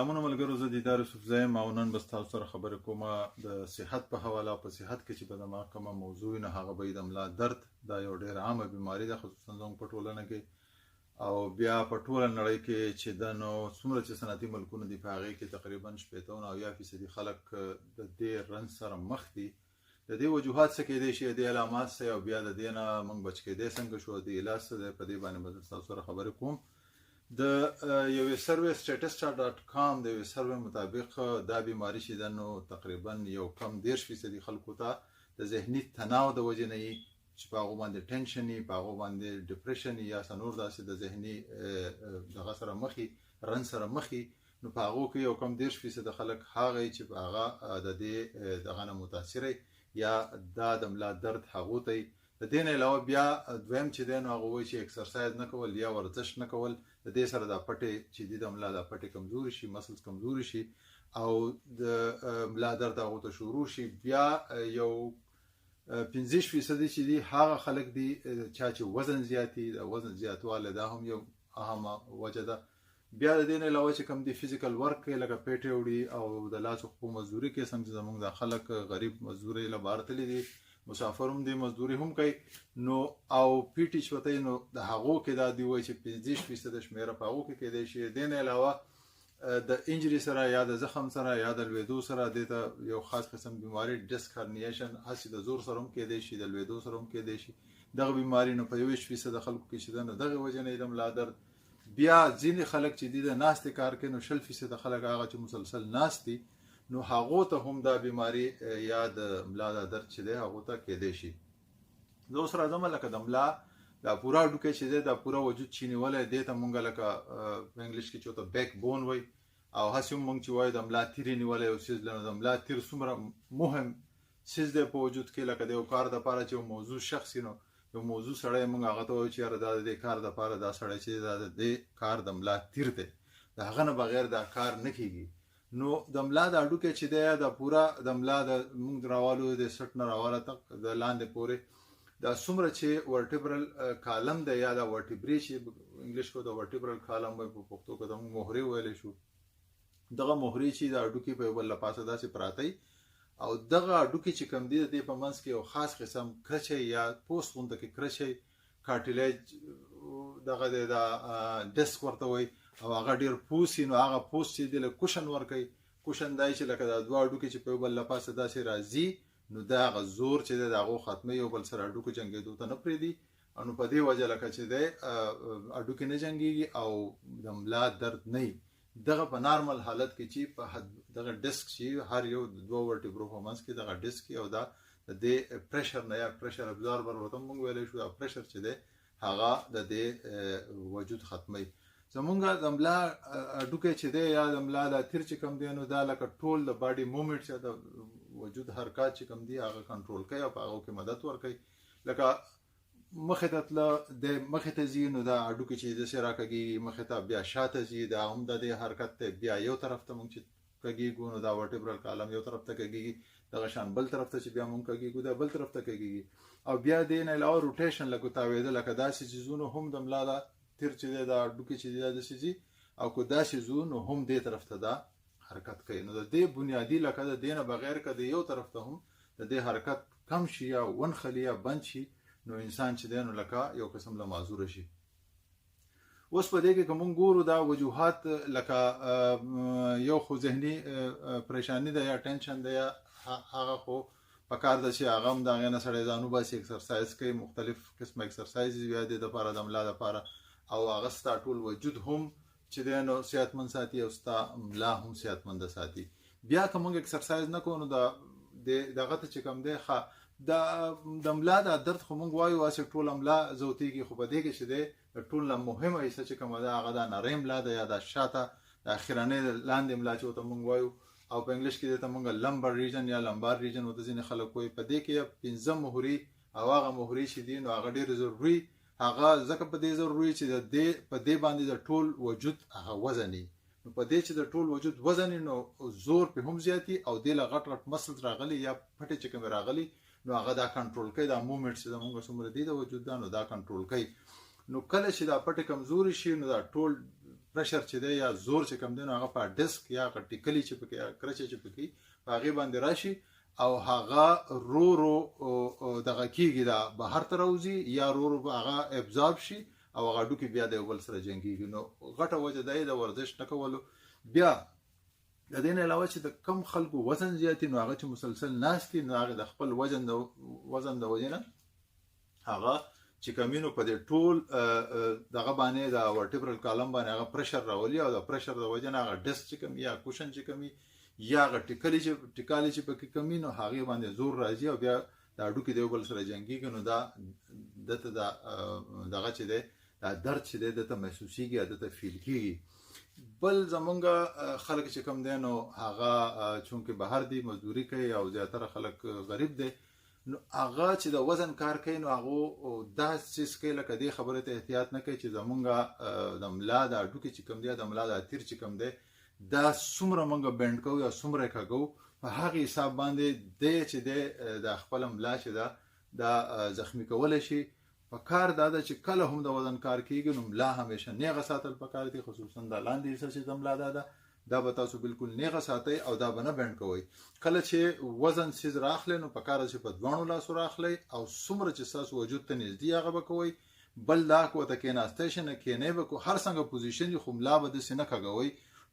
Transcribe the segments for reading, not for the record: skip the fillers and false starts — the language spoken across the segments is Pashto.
سلامونه ملګرو، زه دیدار یوسفزی یم او نن به ستاسو سره خبرې کوم د صحت په حواله. په صحت کې چې به زما کومه موضوع وي، نو هغه به د ملا درد. دا یو ډېره عامه بیماري ده، خصوصا زموږ په ټولنه کې او بیا په ټوله نړۍ کې چې ده. نو څومره چې صنعتي ملکونه دي، په هغې کې تقریبا 60 نه 70 فیصدي خلک د دې رنځ سره مخ دي. د دې وجوهات څه کېدای شي، د دې علامات څه او بیا د دې نه موږ بچ کېدای څنګه شو، د علاج څه دی، په دې باندې به تاسو سره خبرې کوم. د یوې سروې، Statista.com د یوې سروې مطابق، دا بیماری چې ده، نو تقریبا یو کم 30 فیصدي خلکو ته د ذهني تناو د وجې نه، چې په هغو باندې tension، په هغو باندې depression یا څه نور داسې د ذهني دغه سره مخي، رنځ سره مخي، نو په هغو کې یو کم 30 فیصد خلک هغه چې په هغه د دې دغه نه متاثر یا دا د ملا درد هغو ته. د دې نه علاوه بیا دویم چې دی، نو هغه وایي چې exercise نه کول یا ورزش نه کول، د دې سره د پټې چې دي، د ملا د پټې کمزوري شي، muscles کمزوري شي او د ملا درد هغو ته شروع شي. بیا یو 25 فیصد چې دي، هغه خلک دي چا چې وزن زیاتی. د وزن زیاتوالی دا هم یو اهمه وجه ده. بیا د دې نه علاوه چې کوم دی physical work کوي، لکه پیټې وړي او د لاس خو مزدوري کوي، څنګه چې زمونږ د خلک غریب مزدوري له بار تللي دي، مسافر هم دي، مزدوري هم کوي، نو او پیټي چوتې، نو د هغو کې دا دی وایي چې 25 فیصد شمیره په هغو کې کېدای شي. دې نه علاوه د injury سره یا د زخم سره یا د لویدو سره، د ته یو خاص قسم بیماری disc herniation، هسې د زور سره هم کېدای شي، د لویدو سره هم کېدای شي دغه بیماری، نو په 21 فیصد خلکو کې چې ده، نو دغه وجه نه د ملا درد. بیا ځینې خلک چې دي د ناستې کار کوي، نو 20 فیصد خلک هغه چې مسلسل ناست دي، نو هغو ته هم دا بیماری یا د ملا د درد چې دی، هغو ته کېدای شي. زه اوس راځم لکه د ملا دا پورا هډوکی چې دی، دا پورا وجود چې نیولی دی، ته مونږ لکه په انګلیش کې چې ورته backbone وایي او هسې هم مونږ چې وایو د ملا تیر یې نیولی یو څیز، نو د ملا تیر څومره مهم څیز دی په وجود کې. لکه د یو کار دپاره چې یو موضوع شخص، نو یو موضوع سړی، مونږ هغه ته وایو چې یاره دا د دې کار دپاره دا سړی چې دا د دې کار د ملا تیر دی، د هغه نه بغیر دا کار نه کیږي. نو د ملا د هډوکی چې دی، دا پوره د ملا د مونږ راوالو د سټ نه راواله تک د لاندې پورې، دا څومره چې vertebral column دی یا دا vertebrae چې انګلیش کې د vertebral column وایي، په پښتو کې د موږ مهرې ویلی شو، دغه مهرې چې د هډوکي په یو بل له پاسه داسې پراته او دغه هډوکي چې کوم دي، د دې په منځ کې یو خاص قسم کرچی یا پوست غونته کې کرچی cartilage دغه دی، دا ډیسک ورته وایي او هغه ډیر پوسي. نو هغه پوست چې دی له cushion ورکوي. cushion دی چې لکه دا دوه هډوکي چې په یو بل له پاسه داسې راځي، نو دا هغه زور چې دی د هغو ختموي، یو بل سره هډوکو جنګېدو ته نه پرېږدي او نو په دې وجه لکه چې دی هډوکي نه جنګېږي او د ملا درد نه. دغه په نارمل حالت کې چې په حد دغه ډیسک چې هر یو د دوه vertebra په منځ کې دغه ډیسک او دا د دې pressure نه یا pressure absorber ورته موږ ویلی شو، دا pressure چې دی هغه د دې وجود ختموي. زمونږ د ملا هډوکی چې دی یا د ملا دا تیر چې کوم دی، نو دا لکه ټول د body movement یا د وجود حرکات چې کوم دی، هغه کنټرول کوي او په هغو کې مدد ورکوي. لکه مخې ته تله د مخې ته ځي، نو دا هډوکي چې داسې راکږېږي مخې ته، بیا شاته ځي، دا هم د دې حرکت دی. بیا یو طرف ته موږ چې کږېږو، نو دا vertebral column یو طرف ته کږېږي، دغه شان بل طرف ته چې بیا موږ کږېږو، دا بل طرف ته کږېږي. او بیا دې نه علاوه rotation، لکه تاوېده، لکه داسې څیزونو هم د ملا دا تیر چې دی، دا هډوکي چې دی، دا داسې ځي او که داسې ځو، نو هم دې طرف ته دا حرکت کوي. نو د دې بنیادي لکه د دې نه بغیر که د یو طرف ته هم د دې حرکت کم شي یا ونخلي یا بند شي، نو انسان چې دی، نو لکه یو قسم له معذوره شي. اوس په دې کې که مونږ ګورو دا وجوهات، لکه یو خو ذهني پریشانی ده یا tension ده، یا هغه خو پکار ده چې هغه هم د هغې نه سړی ځان وباسي، exercise کوي، مختلف قسمه exercise بیا دې دپاره د ملا دپاره، او هغه ستا ټول وجود هم چې دی نو صحتمند ساتي او ستا ملا هم صحتمنده ساتي. بیا که مونږ exercise نه کوو، نو د دغه ته چې کوم دی، ښه د ملا د درد خو مونږ وایو هسې ټوله ملا زوتېږي، خو په دې کې چې دی د ټول نه مهمه حصه چې کومه ده، هغه دا نرۍ ملا ده یا دا شاته د اخرنۍ لاندې ملا چې ورته مونږ وایو او په انګلیش کې دې ته مونږ lumbar region یا lumbar region ورته ځینې خلک وایي. په دې کې پنځه مهرې او هغه مهرې چې دي، نو هغه ډېر ضروري، هغه ځکه په دې ضروري چې د دې په دې باندې د ټول وجود هغه وزن، نو په دې چې د ټول وجود وزن، نو زور په هم زیاتی او دې له غټ غټ muscles راغلي یا پټې چې کوم راغلي، نو هغه دا کنټرول کوي. دا movement چې زمونږ څومره دی د وجود دا، نو دا کنټرول کوي. نو کله چې دا پټې کمزوري شي، نو دا ټول پرشر چې دی یا زور چې کوم دی، نو هغه په ډیسک یا هغه ټیکلي چې پکې کرچه چې پکې په هغې باندې راشي او هغه رو رو دغه کیږي، دا بهر ته راوځي یا رو رو هغه ابزارب شي او هغه هډوکي بیا د یو بل سره جنګیږي. نو غټه وجه دا د ورزش نه کولو. بیا د دې نه علاوه چې د کم خلکو وزن زیاتي، نو هغه چې مسلسل ناست دي، نو هغه د خپل وزن د وجې نه هغه چې کمینو په دې ټول دغه باندې د ورټیبرل کالم باندې هغه پرشر راولي او د پرشر د وجې نه هغه ډیسک چې کوم یا کوشن چې کومي یا هغه ټیکلي چې ټیکالي چې پکې کمي، نو هغې باندې زور راځي او بیا د هډوکي د یو بل سره جنګیږي. نو دا دته دا دغه چې دی، دا درد چې دی، دته محسوسیږي یا دته فیل کیږي. بل زمونږ خلک چې کوم دی، نو هغه چونکه بهر دی، مزدوري کوي او زیاتره خلک غریب دی، نو هغه چې د وزن کار کوي، نو هغه دا څیز کوي، لکه دې خبرې ته احتیاط نه کوي چې زمونږ د ملا د هډوکي چې کوم دی، د ملا د تیر چې کوم دی، دا څومره مونږ بند کوو یا څومره یې کږو، په هغې حساب باندې دی چې دی د خپله ملا چې ده دا زخمی کولی شي. په کار دا ده چې کله هم د وزن کار کیږي، نو ملا همیشه نیغه ساتل پکار دي، خصوصا دا لاندې حصه چې د ملا دا ده، دا به تاسو بالکل نیغه ساتئ او دا به نه بند کوئ. کله چې وزن څیز راخلئ، نو پکار ده چې په دواړو لاسو راخلئ او څومره چې ستاسو وجود ته نږدې هغه به کوئ. بل دا که ورته کېناستی شئ، نه کښېنئ به، کو هر څنګه پوزیشن وي، خو ملا به داسې نه کږوئ.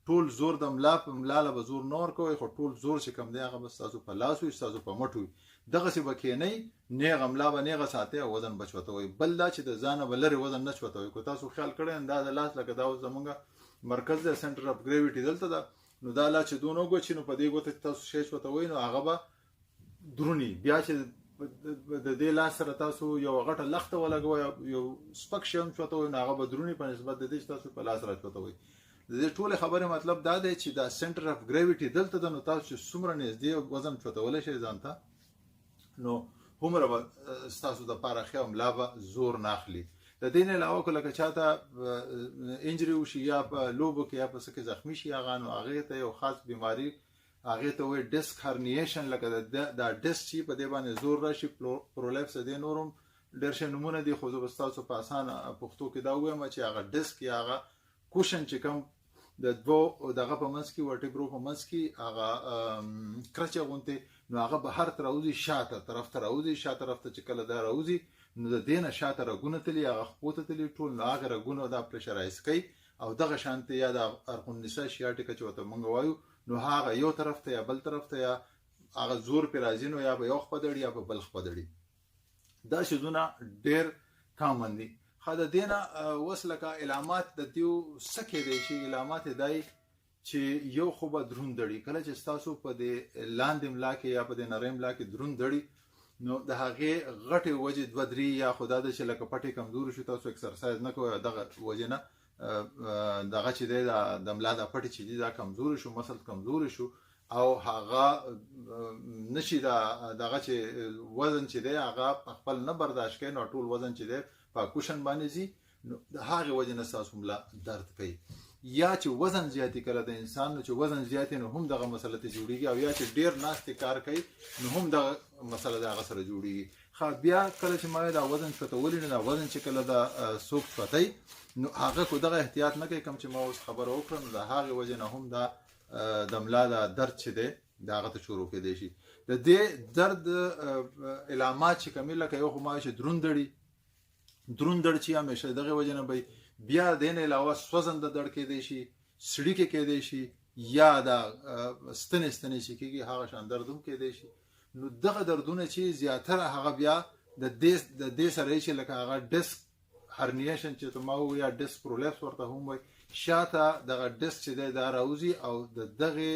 ټول زور د ملا په ملا له به زور نه ورکوئ، خو ټول زور چې کوم دی هغه به ستاسو په لاس وي، ستاسو په مټ وي. دغسې به کښېنئ، نیغه ملا به نیغه ساتئ او وزن به چوتوئ. بل دا چې د ځانه به لرې وزن نه چوتوئ. که تاسو خیال کړی، دا د لاس لکه دا اوس زمونږ مرکز دی، سنټر اف ګریویټي دلته ده، نو دا لا چې دونه وګوچي، نو په دې ګوته چې تاسو شی چوتوئ، نو هغه به درونی. بیا چې د دې لاس سره تاسو یو غټه لخته ولګوئ، یو سپک شی هم چوتوئ، نو هغه به درونی په نسبت د دې چې تاسو په لاس را چوتوئ. د دې ټولې خبرې مطلب دا دی چې دا سنټر اف ګریویټي دلته ده، نو تاسو چې څومره نږدې وزن چوتولی شئ ځان ته، نو هومره به ستاسو دپاره ښه او ملا به زور نه اخلي. د دې نه علاوه که لکه چاته انجري وشي یا په لوبو کې یا په څه کې زخمی شي هغه، نو هغې ته یو خاص بیماري هغې ته وایي ډیسک هرنیشن، لکه دا ډیسک چې په دې باندې زور راشي، پرولیپس، د دې نور هم ډېر شی نومونه دي، خو زه به ستاسو په اسانه پښتو کې دا ووایم چې هغه ډیسک یا هغه کوشن چې کوم د دوو دغه په منځ کې، ورټیبرو په منځ کې هغه کرچه غوندې، نو هغه بهر ته راوځي، شاته طرف ته راوځي. شا طرف ته چې کله دا راوځي، نو د دې نه شاته رګونه تلي، هغه خپو ته تلي ټول، نو هغه رګونه دا پرشرایز کوي او دغه شانتې یا د عرق النسا شیاټیکه چې ورته مونږ وایو، نو هغه یو طرف ته یا بل طرف ته یا هغه زور پرې راځي، نو یا به یو خپه دړي یا به بل خپه دړي. دا څیزونه ډېر کامن دي. ښه، د دې نه اوس لکه علامات د دیو څه کېدی شي؟ علامات یې دی چې یو خو به دروند دړي. کله چې ستاسو په دې لاندې ملا کې یا په دې نرۍ ملا کې دروند دړي، نو د هغې غټې وجې دوه درې، یا خو دا ده چې لکه پټې کمزوري شو، تاسو اکسرسایز نه کوئ، دغه وجې نه دغه چې دی د ملا دا پټې چې دي دا کمزوري شو، مسل کمزوري شو او هغه نشي دا دغه چې وزن چې دی هغه په خپل نه برداشت کوي، نو ټول وزن چې دی په کوشن باندې ځي، نو د هغې وجې نه ستاسو ملا درد کوي. یا چې وزن زیاتي کله د انسان، نو چې وزن زیاتي نو هم دغه مسله ته جوړیږي، او یا چې ډیر ناستې کار کوي نو هم دغه مسله د هغه سره جوړیږي. ښه، بیا کله چې ما دا وزن چوتولی، نو دا وزن چې کله دا څوک چوتوي، نو هغه کو دغه احتیاط نه کوي کوم چې ما اوس خبره وکړه، نو د هغې وجې نه هم دا د ملا دا درد چې دی دا هغه ته شروع کېدی شي. د دې درد علامات چې کومې، لکه یو خو ما چې دروند دړي، دروند دړ چې همیشه دغې وجې نه به وي. بیا د دې نه علاوه سوځنده دړ کېدی شي، څړیکې کېدی شي، یا دا ستنې ستنې چې کېږي هغه شان درد هم کېدی شي. نو دغه دردونه چې زیاتره هغه بیا د دې سره چې لکه هغه ډیسک هرنیشن چې ته ما وویل یا ډیسک پرولیپس ورته هم وایي، شاته دغه ډیسک چې دی دا راوځي او د دغې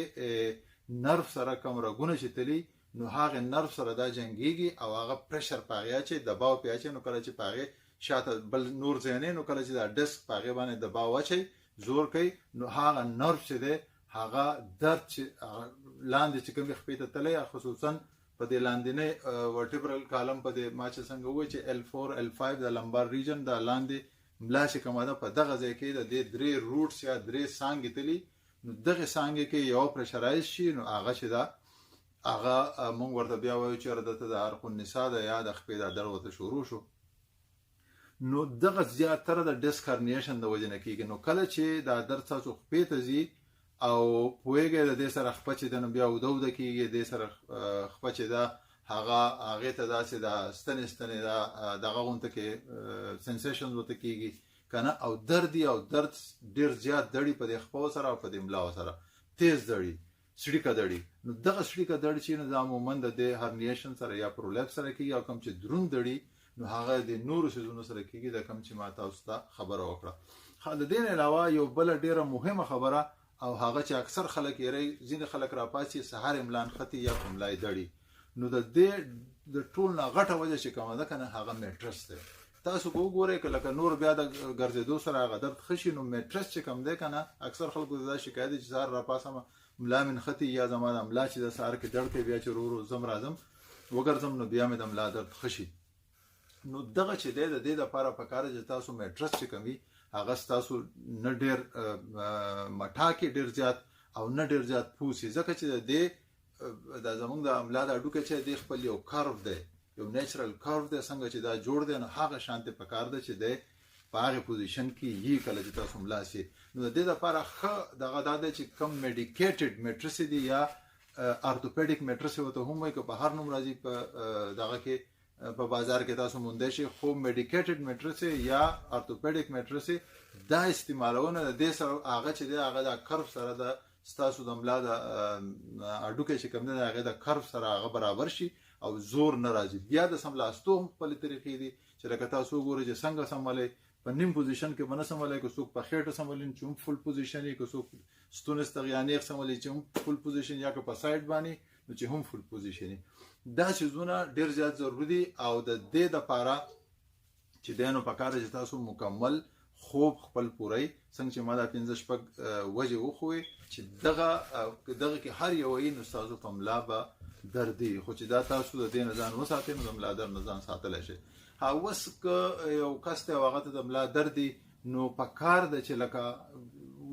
نرف سره کوم رګونه چې تلي، نو هغې نرف سره دا جنګیږي او هغه پرشر په هغې اچوي، دباو پرې اچوي. نو کله چې په هغې شاته بل نور ځای نه، نو کله چې دا ډیسک په هغې باندې دباو اچوي، زور کوي، نو هغه نرف چې دی هغه درد چې هغه لاندې چې کومې خپې ته تللی، خصوصا په دې لاندینۍ ورټیبرل کالم په دې ما چې څنګه وویل چې ال فور ال فایو د لمبار ریجن دا لاندې ملا چې کومه ده په دغه ځای کې د دې درې روټس یا درې څانګې تلي، نو دغې څانګې کې یو پرشرایز شي، نو هغه چې ده هغه مونږ ورته بیا وایو چې یاره دلته د عرق النسا ده یا د خپې دا درد ورته شروع شو. نو دغه زیاتره د ډیسک هرنیشن د وجې نه کیږي. نو کله چې دا درد ستاسو خپې ته ځي او پوهېږئ د دې سره خپه چې ده نو بیا اوده اوده کیږي، دې سره خپه چې ده هغه هغې ته داسې د ستنې ستنې دا دغه غونته کې سنسیشن ورته کیږي که نه، او درد او درد ډېر زیات دړي په دې خپو سره او په دې ملاو سره تیز دړي، سړیکه دړي. نو دغه سړیکه دړي چې نو دا عموماً د دې هرنیشن سره یا پرولیپ سره کیږي، او کوم چې دروند دړي نو هغه د نورو څیزونو سره کیږي، د کوم چې ما تاسو ته خبره وکړه. د دې نه علاوه یو بله ډېره مهمه خبره، او هغه چې اکثر خلک یې رأی، ځینې خلک راپاڅي سهار یې ملا نښتي یا په ملا یې دړي، نو د دې د ټول نه غټه وجه چې کومه ده که نه هغه میټرس دی. تاسو به وګورئ که لکه نور بیا د ګرځېدو سره هغه درد ښه شي، نو میټرس چې کوم دی که نه، اکثر خلکو ته دا شکایت دی چې سهار راپاڅم ملا مې نښتي، یا زما د ملا چې د سهار کې درد کوي، بیا چې ورو ورو ځم راځم وګرځم نو بیا مې د ملا درد ښه شي. نو دغه چې دی د دې دپاره پکار دی چې تاسو میټرس چې کوم وي هغه ستاسو نه ډېر مټا کې ډېر زیات او نه ډېر زیات پوسي، ځکه چې د دې دا زمونږ د ملا د هډوکی چې دی خپل یو کرو دی، یو نیچرل کرو دی، څنګه چې دا جوړ دی نو هغه شان ته پکار دی چې دی په هغې پوزیشن کې یي کله چې تاسو ملا سي. نو د دې دپاره ښه دغه دا دی چې کوم میډیکیټډ میټرسې دي یا ارتوپیډیک میټرسې ورته هم وایي، که په هر نوم راځي په دغه کې په بازار کې تاسو موندی شئ، خو میډیکیټډ میټرسې یا ارتوپیډیک میټرسې دا استعمالونه د دې سره هغه چې دی هغه د کرف سره د ستاسو د ملا د هډوکی چې کوم دی د هغې د کرف سره هغه برابر شي او زور نه راځي. بیا د سملاستو هم خپلې طریقې دي چې لکه تاسو وګورئ چې څنګه سمولئ، په نیم پوزیشن کې به نه سمولئ، که څوک په خېټه سمولي چې هم فول پوزیشن یي، که څوک ستونی ستغ یا نېغ سمولي چې هم فول پوزیشن، یا که په سایډ باندې نو چې هم فول پوزیشن یي. دا څیزونه ډېر زیات ضروري دي، او د دې دپاره چې دی نو پکار دی چې تاسو مکمل خوب خپل پوره یئ. څنګه چې ما دا پنځه شپږ وجې وښوې چې دغه کې هر یوه یي نو ستاسو په ملا به درد وي، خو چې دا تاسو د دې نه ځان وساتئ نو د ملا درد نه ځان ساتلی شئ. اوس که یو کس دی او هغه ته د ملا درد وي نو پکار ده چې لکه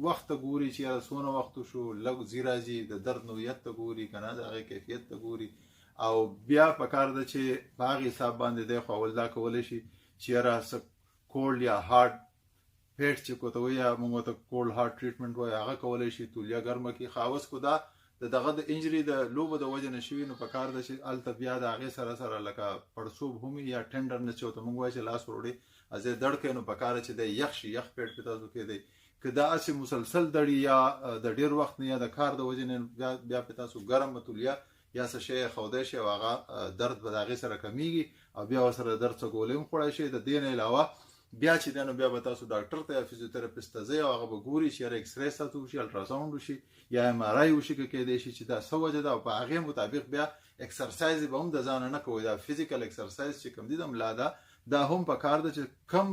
وخت ته ګوري چې یاره څونه وخت وشو، لږ ځي راځي، د درد نوعیت ته ګوري که نه، د هغې کیفیت ته ګوري، او بیا پکار ده چې په هغې حساب باندې دی خو اول دا کولی شي چې یاره څه کولډ یا هارډ پیټ چې کوته وایي، یا موږ ورته کولډ هارډ ټریټمنټ وایي، هغه کولی شي تولیا ګرمه کړي. ښه اوس کو دا د دغه د انجري د لوبو د وجې نه شوي نو پکار ده چې هلته بیا د هغې سره سره لکه پړسوب هم وي یا ټینډرنس چې ورته موږ وایو چې لاس وروړي ازې دړ کوي، نو پکار ده چې دی یخ شي، یخ پیټ پې تاسو کېدی. که دا هسې مسلسل دړي یا د ډېر وخت نه یا د کار د وجې نه، بیا پې تاسو ګرمه تولیا یا څه شی ښودی شي او هغه درد به د هغې سره کمیږي او بیا ورسره د درد څه ګولۍ هم خوړی شي. د دې نه علاوه بیا چې دی نو بیا به تاسو ډاکټر ته یا فزیوتراپیست ته ځئ او هغه به ګوري چې یاره ایکسری ستاسو وشي، الټراساونډ وشي یا ایم آر آی وشي که کېدای شي چې دا څه وجه ده، او په هغې مطابق بیا اکسرسایز به هم د ځانه نه کوئ. دا فزیکل اکسرسایز چې کوم دي د ملا ده دا هم په کار ده چې کم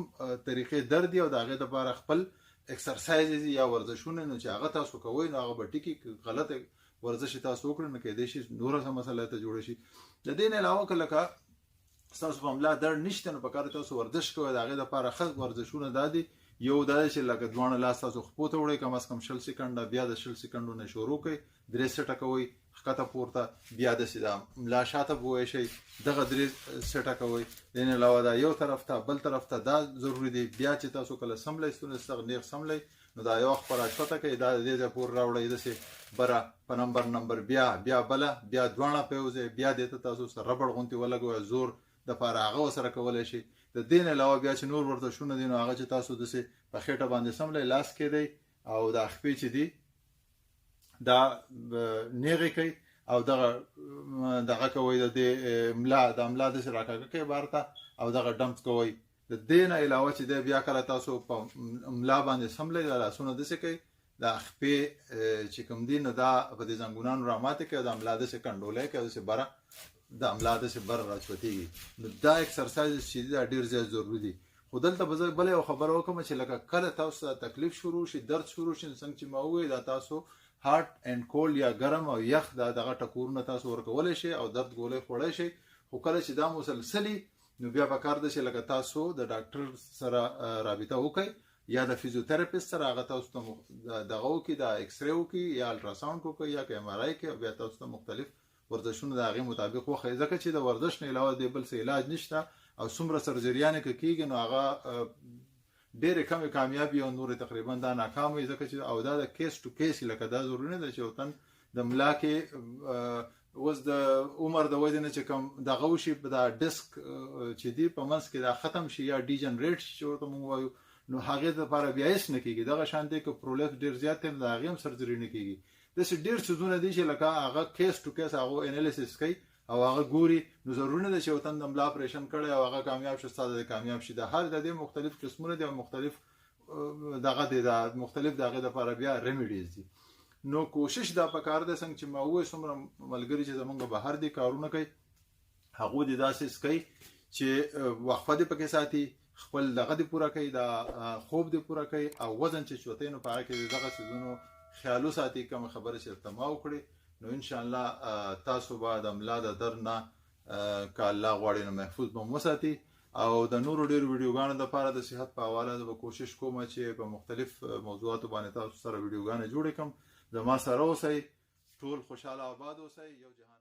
طریقې درد دي او د هغې دپاره خپل اکسرسایز یا ورزشونه نو چې هغه تاسو کوئ نو هغه به ټیکي، که غلط ورزش تاسو وکړئ نو کېدای شي نوره څه مسله ته جوړه شي. د دې نه علاوه که لکه ستاسو په ملا درد نشته نو په کار تاسو ورزش کوئ، د هغې دپاره ښه ورزشونه دا دي. یو دا دی چې لکه دواړه لاس تاسو خپو ته وړئ کم از کم 20 سیکنډه، بیا د 20 سیکنډو نه شروع کړئ، 3 سیټه کوئ ښکته پورته، بیا داسې دا ملا شاته بوی شئ، دغه 3 سیټه کوئ. د دې نه علاوه دا یو طرف ته بل طرف ته دا ضروري دی. بیا چې تاسو کله سملئ ستونی ستغ نېغ سملئ نو دا یو خپه راکښته کړئ، دا د دې ځای پورې راوړئ داسې بره په نمبر نمبر، بیا بله، بیا دواړه په یو ځای، بیا دې ته تاسو سره ربړ غوندې ولګوئ، زور دپاره هغه ورسره کولی شئ. د دې نه علاوه بیا چې نور ورزشونه دي نو هغه چې تاسو داسې په خېټه باندې سملئ، لاس کېدئ او دا خپې چې دي دا نېغې کړئ او دغه کوئ، د دې ملا، دا ملا داسې راکاږه کړئ بهر ته او دغه ډمپ کوئ. د دې نه علاوه چې دی بیا کله تاسو په ملا باندې سملئ، دا لاسونه داسې کړئ، دا خپې چې کوم دي نو دا په دې زنګونانو راماتې کړئ او دا ملا داسې کنډولی کړئ او داسې بره دا ملا داسې بره راچوتېږي. نو دا اکسرسایز چې دي دا ډېر زیات ضروري دي. خو دلته به زه بله یوه خبره وکړم چې لکه کله تاسو ته تکلیف شروع شي، درد شروع شي، نو څنګه چې ما وویل دا تاسو هاټ اینډ کولډ یا ګرم او یخ دا دغه ټکورونه تاسو ورکولی شئ او درد ګولۍ خوړی شئ. خو کله چې دا مسلسلي نو بیا په کار ده چې لکه تاسو د ډاکټر سره رابطه وکړئ یا د فزیوتراپیست سره، هغه تاسو ته دغه وکړي، دا ایکسری وکړي یا الټراساوند وکړي یا که ایم آر آی کړي، او بیا تاسو ته مختلف ورزشونه د هغې مطابق وښایي، ځکه چې د ورزش نه علاوه د بل څه علاج نشته. او څومره سرجریانې که کېږي نو هغه ډېرې کمې کامیابي او نورې تقریبا دا ناکام وي، ځکه چې او دا د case to case، لکه دا ضروري نه ده چې یو تن د ملا کې اوس د عمر د وجې نه چې کوم دغه وشي، دا ډیسک چې دی په منځ کې دا ختم شي یا degenerate شي چې ورته مونږ وایو، نو هغې لپاره بیا هېڅ نه کېږي. دغه شان دی که prolapse ډېر زیات دی نو د هغې هم surgery نه کېږي. داسې ډېر څیزونه دي چې لکه هغه case to case هغه analysis کوي او هغه ګوري. نو ضروري نه ده چې یو تن د ملا اپریشن کړی او هغه کامیاب شي، ستا د کامیاب شي. د هر د دې مختلف قسمونه دي او مختلف دغه دی، دا مختلف د هغې دپاره بیا remedies دي. نو کوشش دا پکار دی څنګه چې ما وویل، څومره ملګري چې زمونږ بهر دي کارونه کوي، هغو دې داسې کوي چې وقفه دې پکې ساتي، خپل دغه دې پوره کوي، دا خوب دې پوره کوي او وزن چې چوتې نو په هغه کې دغه څیزونو خیال وساتي. کومه خبره چې درته ما وکړې نو انشاءالله تاسو به د ملا د درد نه که الله غواړي نو محفوظ به مو وساتي. او د نورو ډېرو ویډیوګانو دپاره د صحت په حواله زه به کوشش کوم چې په مختلف موضوعاتو باندې تاسو سره ویډیوګانې جوړې کړم. زما سره اوسئ، ټول خوشحاله آباد اوسئ. یو جهان.